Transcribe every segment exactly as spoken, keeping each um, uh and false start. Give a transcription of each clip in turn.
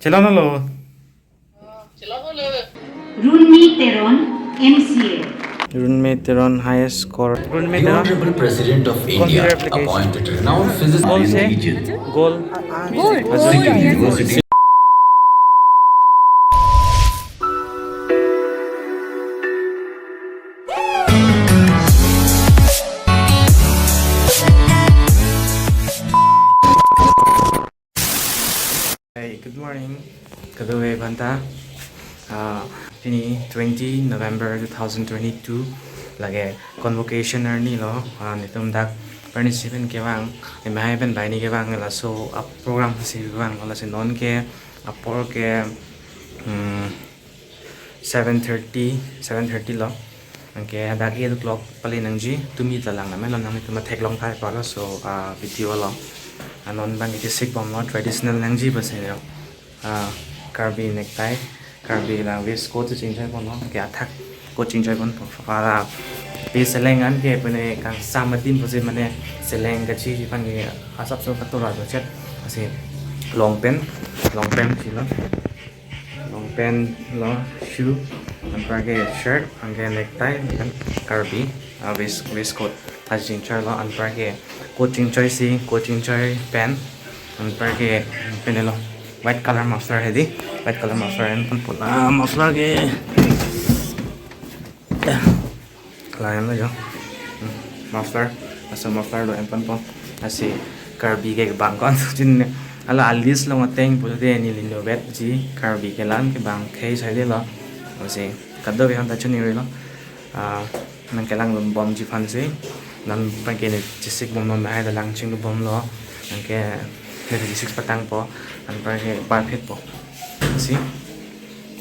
Chelonlo. Chelonlo. Runmi Teron, M C A. Runmi Teron highest score. Runmi The Teron. Honorable President of India Computer application. Appointed renowned physicist Goal and se? Goal. Goal. University. Hey, good morning. Kadokave aphanta. Ah, pini twenty November two thousand twenty-two. Lake convocation arnilo. Ah, netum dak participant kevang, M I pen banghini kevang, laso a program si kevang, lasi non ke apor ke, hmm, seven thirty, seven thirty lo. Anke hadak eight o'clock pale nangji, tumi ta lang name lo, nangtum theklong thai pala, so, ah, video lo. Ah, non abang iti sik bomlo, traditional nangji basi lo. Ah, Karbi necktie, Karbi la waistcoat si chingchoi ponlo, anke athak coat chingchoi ponpo. Pala pi seleng anke pene kangsam adim pusi mane seleng kachiji aphan ke asapso katura do chet. Lasi long pant, long pant si lo. Long pant lo, shoe, anparke shirt, anke necktie, anke Karbi, ah, waist, waistcoat. Lasi chingchoi lo, anparke coat chingchoi si, coat chingchoi pant, anparke pene lo, white color muffler hedi, white color muffler en ponpo, ah, muffler ke. Layan lo jo. Hmm, muffler. Laso muffler do en ponpo. Lasi Karbi ke bang kon chin, hala a list along ateng pulote neli inutvetji, Karbi ke lam ke bang khei saide lo. Lasi kadokave aphanta choningri lo. Ah, nangkelang bomji aphan si. Non abang ke ne chesik bomlo, mahai dalang chinglu bomlo. Anke ne chesik patangpo. Anparke parphitpo. Si.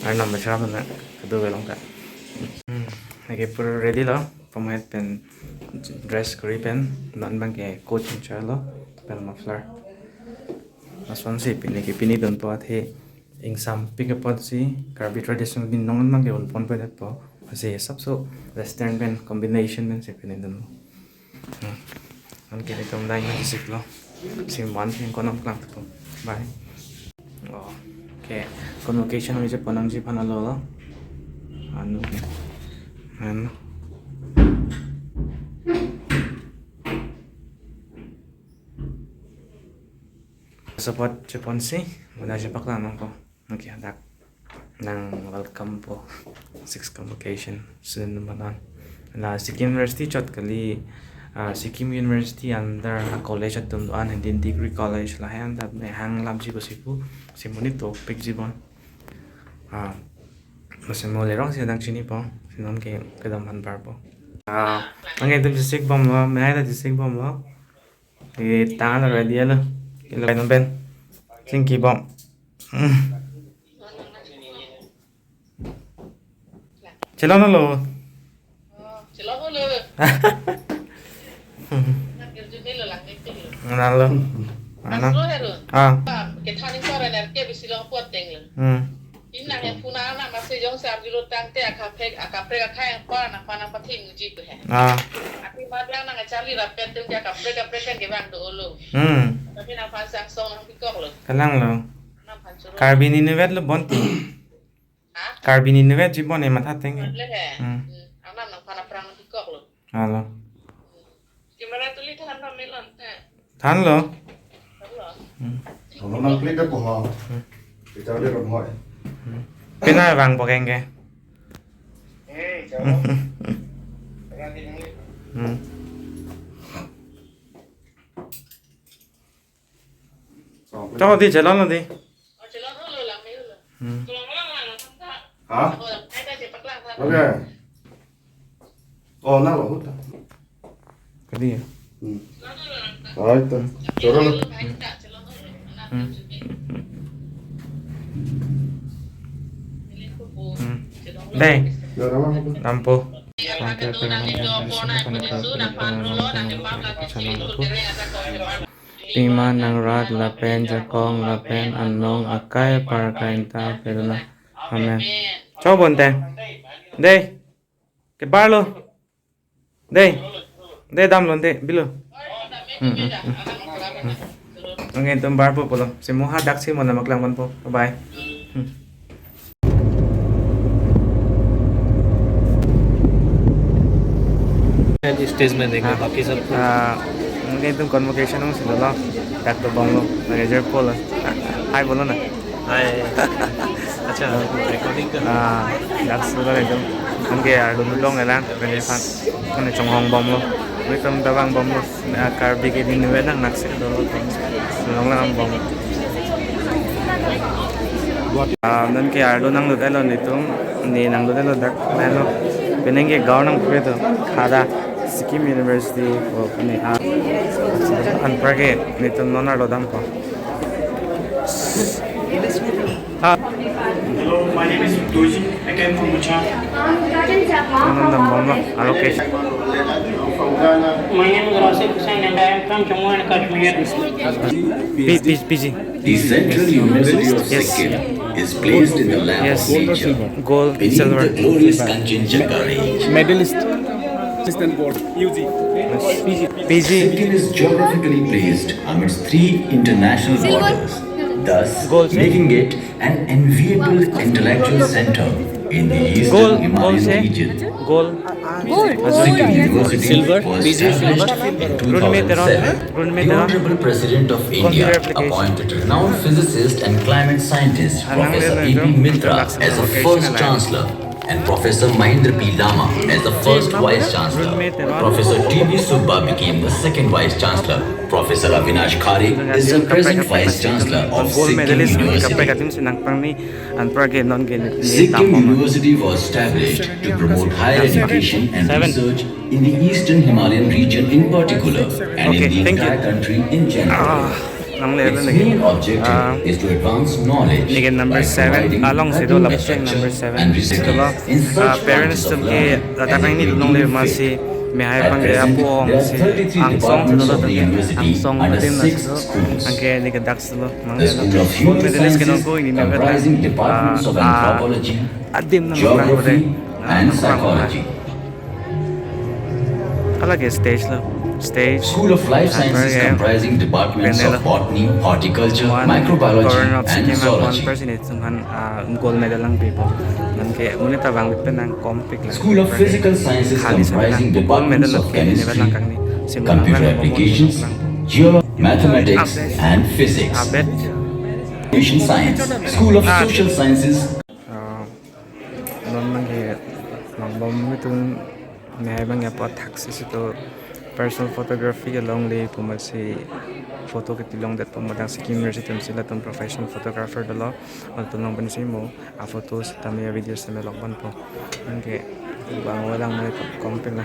Arnam bachara na kadokave along ta. Hmm, lake pura ready lo, pamahet pen dress kori pen, non abang ke coat chingchoi lo, pen muffler. Lason si pini ke pini dunpo, athe ingsampik apotsi Karbi traditional din non abang ke un ponpedetpo. Lasi asapso western pen combination pensi pini dunlo. Hmm. Anke netum dai nang siklo. Sim one thing konom klang tu. Bye. Oh. Okay. Convocation nangji pon nangji aphan alo lo. Anu. Anu. Support cheponsi, muna chepaklang nangpo. Okay, dak nang welcome po six convocation student number one. La Sikkim University chot kali, ah, Sikkim University under a college atum do-an, hedi degree college, lahai anta ne hang lapji pusi pu, si monit topikji bon. Ah, masi mo lerong si adang chinipo, si non ke kedam aphan parpo. Ah, anke netum chesik bomlo, mahai ta chesik bomlo. Eh, tangan ready lo. Kilo kainong pen. Chingki bom. Hmm. Chelonlo. Chelonlo. Nalo. Ano? Aslo heru. Ah. Kethaning koren er ke bisi long puat teng lo. Hmm. Inang yang puna anak masih jong si arjulo tangte akaprek, akaprek akhai yang pon anak panang pathing uji ko he. Ah. Ati madang nang charli rapet tum dia kaprek, kaprek kan ke bang do olo. Hmm. Tapi nang pansang song nang pikok lo. Kalang lo. Nang pansuru. Karbi ni inutvet lo bonti. Ha? Karbi ni inutvetji bon e matha teng. Le he. Hmm. Hmm. Anam nang pana prang nang pikok lo. Alo. Camera tuli than ta melon. Eh. Thanlo. Thanlo. Hmm. Kalau nang klik ke poha. Hmm. Kita udah rom hoi. Hmm. Pina bang pokeng ke. Eh, jauh. Hmm. Chok di, chelonlo di. Hmm. Ha? Oke. Oh, na lo huta. Kadi ya? Hmm. Ay, ta. Choro lo. Hmm. Hmm. Dei. Ya, nama apa? Nampo. Pima nang rat lapen jakong lapen anong akai aparkai ta pedona. Amen. Chok bonte. Dei. Kebarlo. Dei. Dei damlo dei. Bilo. Hmm, hmm, hmm. Hmm. Nangtum bar po pulo. Si mo hadak si mo namak lang man po. Bye bye. Hmm. Stage में देंगे, हाँ। बाकी सब तो हाँ, उनके तुम कॉन्वोकेशन हो सिलो लो, तक तो बम लो, मैनेजर को लो, हाय बोलो ना। हाय। अच्छा, रिकॉर्डिंग कर। हाँ, dak silo एकदम, उनके यार, dulu dong elang, kali fan, उन्हें चंगोंग बम लो, वे तुम दबांग बम लो, ना Karbi ke din वे ना नक्शे दो लो, long lang bom. Ah, non ke arlo nanglut-etlo nelitum, ne nanglut-etlo dak, lahenlo. Penang ke gaon nangpure to, khada, Sikkim University, o, ne, ah, anpar ke, nelitum non arlo dampo. Ah. Hello, my name is Doji. I came from Mucha. Non dambomlo, allocation. My name is Rasid Hussain and I am from Jammu and Kashmir. P-, P-, P G. The Central University of Yes. Sikkim is placed in the lap Yes. of nature, Gold, beneath silver. The glorious Kanchenjunga Range. Medalist. Assistant Board, U G. P G. P G. Sikkim is geographically placed amidst three international borders, thus Gold. Making it an enviable intellectual center in the eastern Gold, Himalayan gold se? Region. Gold. Gold. Sikkim University Silver, was P G established Silver. In Run me teron, two thousand seven. Run me The teron. Honorable President of India appointed renowned physicist and climate scientist Professor E P Mitra as the first chancellor and Professor Mahendra P Lama as the first vice chancellor. Professor T B Subba became the second vice chancellor. Professor Avinash Khare is the present vice chancellor of Sikkim University. Anpar ke non ke ni Sikkim University was established to promote higher education and research in the eastern Himalayan region in particular and in the entire country in general. Its main objective is to advance knowledge by providing cutting-edge and research in such branches of learning and education. Neke number seven, along si do lapuson number seven. Silo, ah, parents atum ke ladak nangni lunglong le masi mehai pang ke apo ong si angsong si do ladak angsong adim na si do. Anke neke dak silo. The School of Human Sciences, comprising departments of anthropology, geography, and psychology. Hala ke stage lo, stage. School of Life Sciences, comprising departments of botany, horticulture, microbiology, and zoology. Gold medal nangpipo. Anke une ta vang pen nangkompik la. School of Physical Sciences, comprising departments of chemistry, computer applications, geo- Mathematics and Physics. Abet. Education Science, School of Social Sciences. Ah, non abang ke, abang bom itu mehai abang ke apot thaksi si do personal photography along le pu masi photo ketilong det pu mo dak Sikkim University atum si latum professional photographer dolo, latum along pensi mo. A photo sitame a video sitame lok ponpo. Anke bang welang mai kong pela.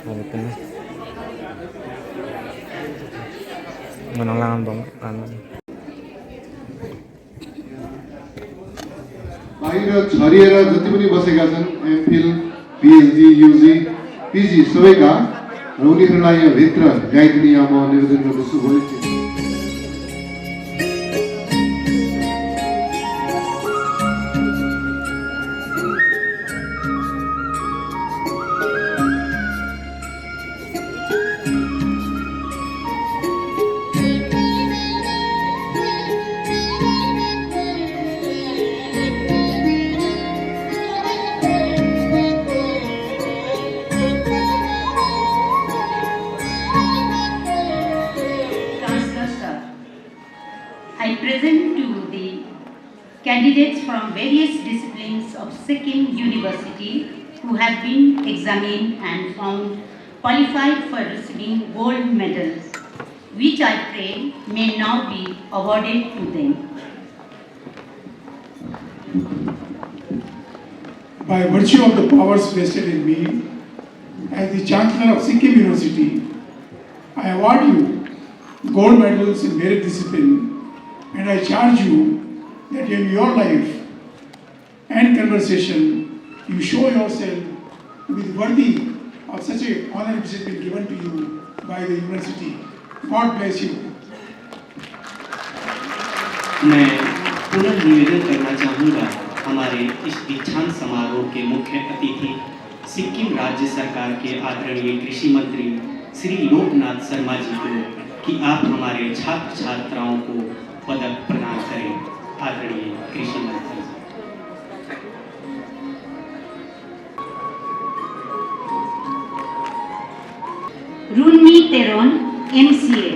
Bong pun. Menang langan bong. An. Bahira chariera jatipuni base gajan M Phil, P H D, U G, P G sobe ka, roni hrlaya vitra, gaitini amo nivedon na busu boy. Chancellor sir, I present to the candidates from various disciplines of Sikkim University who have been examined and found qualified for receiving gold medals, which I pray may now be awarded to them. By virtue of the powers vested in me as the Chancellor of Sikkim University, I award you gold medals in varied discipline, and I charge you that in your life and conversation, you show yourself to be worthy of such a honor which has been given to you by the university. God bless you. मैं पुनः निवेदन करना चाहूंगा हमारे इस दीक्षांत समारोह के मुख्य अतिथि सिक्किम राज्य सरकार के आदरणीय कृषि मंत्री श्री लोकनाथ शर्मा जी को कि आप हमारे छात्र छात्राओं को पदक प्रदान करें। आदरणीय कृषि मंत्री जी। Runmi Teron, M C A.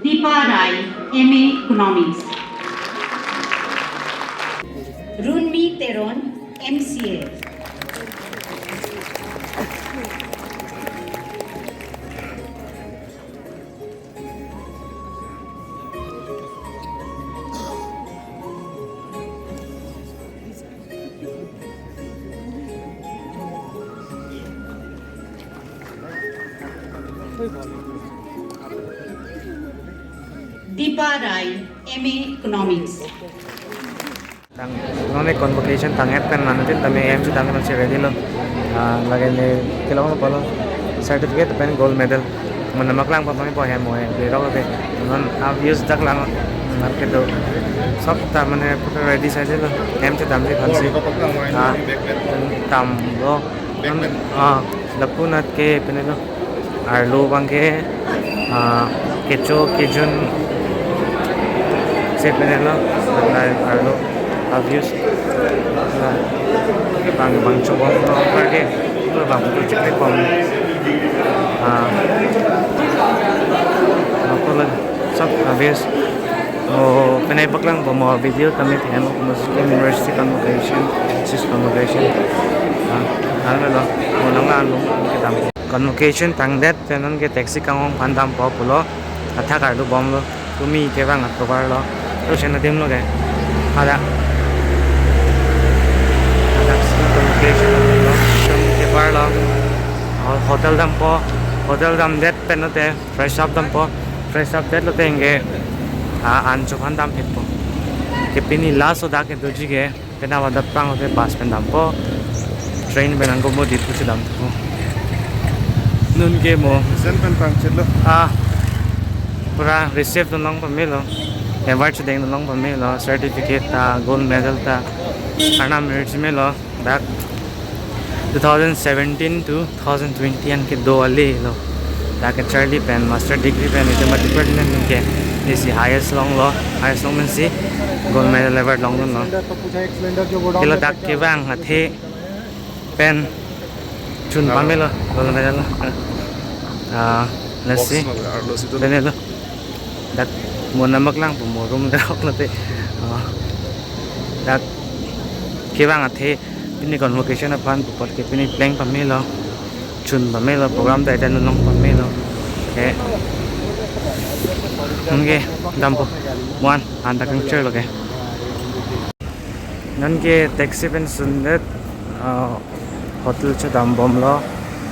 Deepa Rai, M A Economics. Runmi Teron, M C A. Deepa Rai, M A Economics. Tang, non convocation tang-et pen mane tin tame M C tame non si ready lo. Ah, lake ne kelong lo polo. Certificate pen gold medal. Mo namak lang pa mane po hem mo hem. Biro ke non a views dak lang. Mar ke do. Sob ta mane pura ready sa lo. M C dam si phan si. Ah, tam lo. Non, ah, lapu nat ke pene lo. Arlo abang ke, ah, kecho kejun si pene lo, arlo, a views. Ah, bang, bang chobom lo, par ke, lo bang tu chikri pom. Ah, lo ko lo, sob a views. Mo penai paklang po mo video tame the mo mo Sikkim University convocation, sis convocation. Ah, ano lo, mo lang na ano kita. Convocation tangdet pen non ke taxi kangong aphan dampo pulo. Athak arlo bomlo. Tumi kevang atovar lo. Terus yang adim lo ke. Ada. Ada si convocation lo. Tumi kevar lo. Ho-, hotel dampo. Hotel damdet pen lote fresh up dampo. Fresh up det lote anke, ah, an chophan dam phitpo. Ke pini last odak ke doji ke. Pen awa dapprang hote bus pen dampo, train pen angko mo Diphu si dampo. Nun ke mo. Sen pen pangchit lo. Ah, pura receive dun long pamelo. Award chedeng dun long pamelo. Certificate ta, gold medal ta. Arnam merit melo. Dak two thousand seventeen to two thousand twenty an kedo ale lo. Dak ke charli pen master degree pen ite ma department ke isi highest long lo, highest long pensi gold medal award longdun lo. Kilo dak kevang athe pen chun pamelo gold medal lo. Ah, let's see. Pene lo. Dak mo namak lang po mo room dak lote. Ah, dak kevang athe pini convocation aphan pupat ke pini pleng pamelo, chun pamelo, program ta attend long pamelo. Ke. Nonke dampo. Mo an, an ta kangchir lo ke. Nonke taxi pen sundet, ah, hotel chodam bomlo,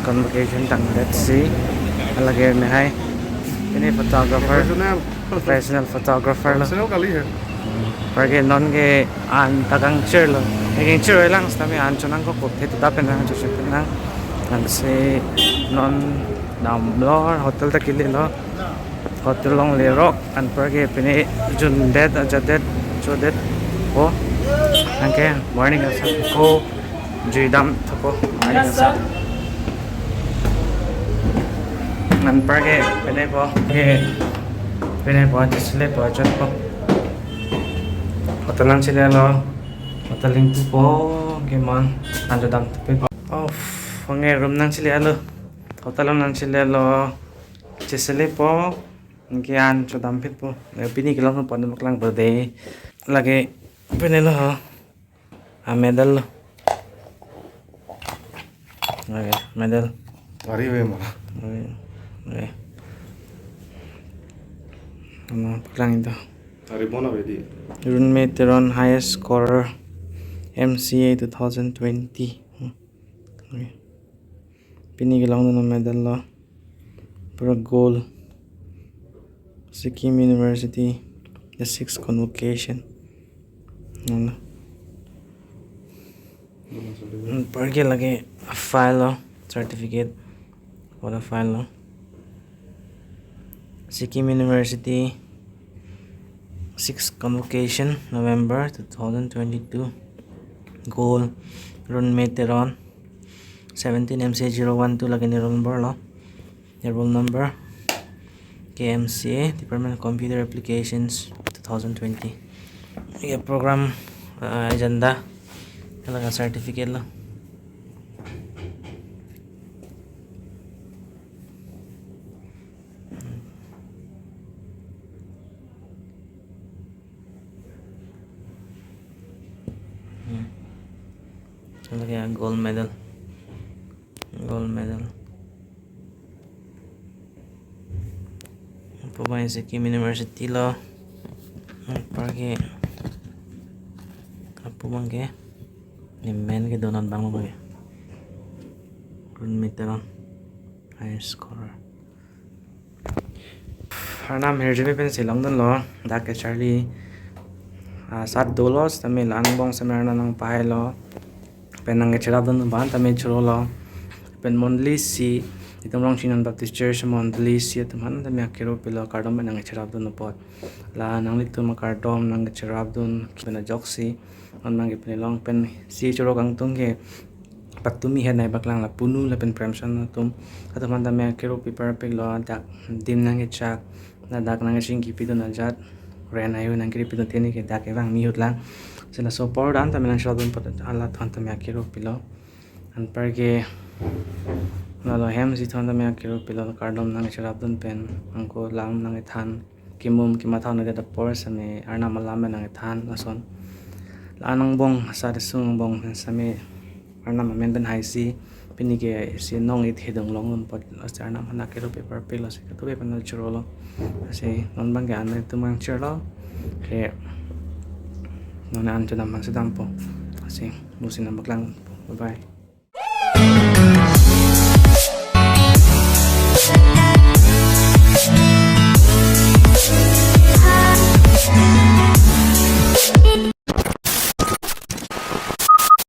convocation tangdet si, alage ne hai. Ini photographer. Professional. Professional photographer lo. Professional kali hai. Par ke nonke an ta kangchir lo. Kangchir lang sitame an chonangkok kok the ta pen nang chosip nang. Ansi non damlo hotel ta kelelo. Hotel along lerok anpar ke pini jundet ajadet chodetpo. Anke morning asap ko. Juidam thupo, ai sa. Anpar ke pini po, ke pini po, chisle po, chotpo. Hotel nangchilelo, hotel ingpu po, ke man, an chodam thupo. Oh, anke room nangchilelo, hotel nangchilelo, chisle po, anke an chodam phitpo. Pini kelong po, nang paklang po de. Lake pini lo ho. Ah, medal lo. Oke, medal. Ari ve mala. Oke. Oke. Ano, paklang ito. Ari bona ve di. Runme Teron highest scorer M C A two thousand twenty. Hmm. Oke. Pini kelongdun medal lo. Pura gold. Sikkim University, the sixth convocation. Ano. Anparke lake file lo, certificate, what a file lo. Sikkim University, sixth convocation, November two thousand twenty-two. Goal, Runme Teron, seventeen M C zero one two lake ne roll number lo. Ne roll number, K M C A, Department of Computer Applications, two thousand twenty. Ye program, uh, agenda, lake certificate lo. Hmm. Lake gold medal. Gold medal. Lapu abang Sikkim University lo. Anparke lapu abangke ne men kedo non abang lo abangke. Runme Teron, high scorer. Arnam ahirjume pensi longdunlo, dak kacharli, ah, asat dolo, sitame la angbong sitame Arnam nangpahailo. Pen nangkecherapdun abang tame chorolo. Pen mondoli isi, itum Rongchingnon Baptist Church mondoli isi atum aphan tame akero pilo, kardom pen nangkecherapdun apot. La nanglitum akardom nangkecherapdun pen ajoksi non abangke pini long pensi choro kangtung ke patumi ahet nai paklang, la Punu lapen Premchand atum, atum aphan tame akero pi parpiklo, dak dim nangkechak, ladak nangkachingki pidun ajat, rent ayu nangkiri pidun teni ke dak kevang mi ahut lang. Sila so apor dan tame nangcherapdun apot alangliphan tame akero pilo. Anparke lalo hem isi aphan tame akero pilo, kardom nangkecherapdun pen, angko alam nangkethan, kimum kimatha un-edet apor sitame Arnam alam pen nangkethan lason. La angbong asat isung angbong pen sitame Arnam amen pen haisi, pini ke isi nong-it hidung longdun apot, lasi Arnam aphan akero pi parpiklo, si katuve pen chorolo. Lasi non abangke an itum nangcherlo. Ke non an chedam aphan si dampo. Lasi musi nangpaklang. Bye bye.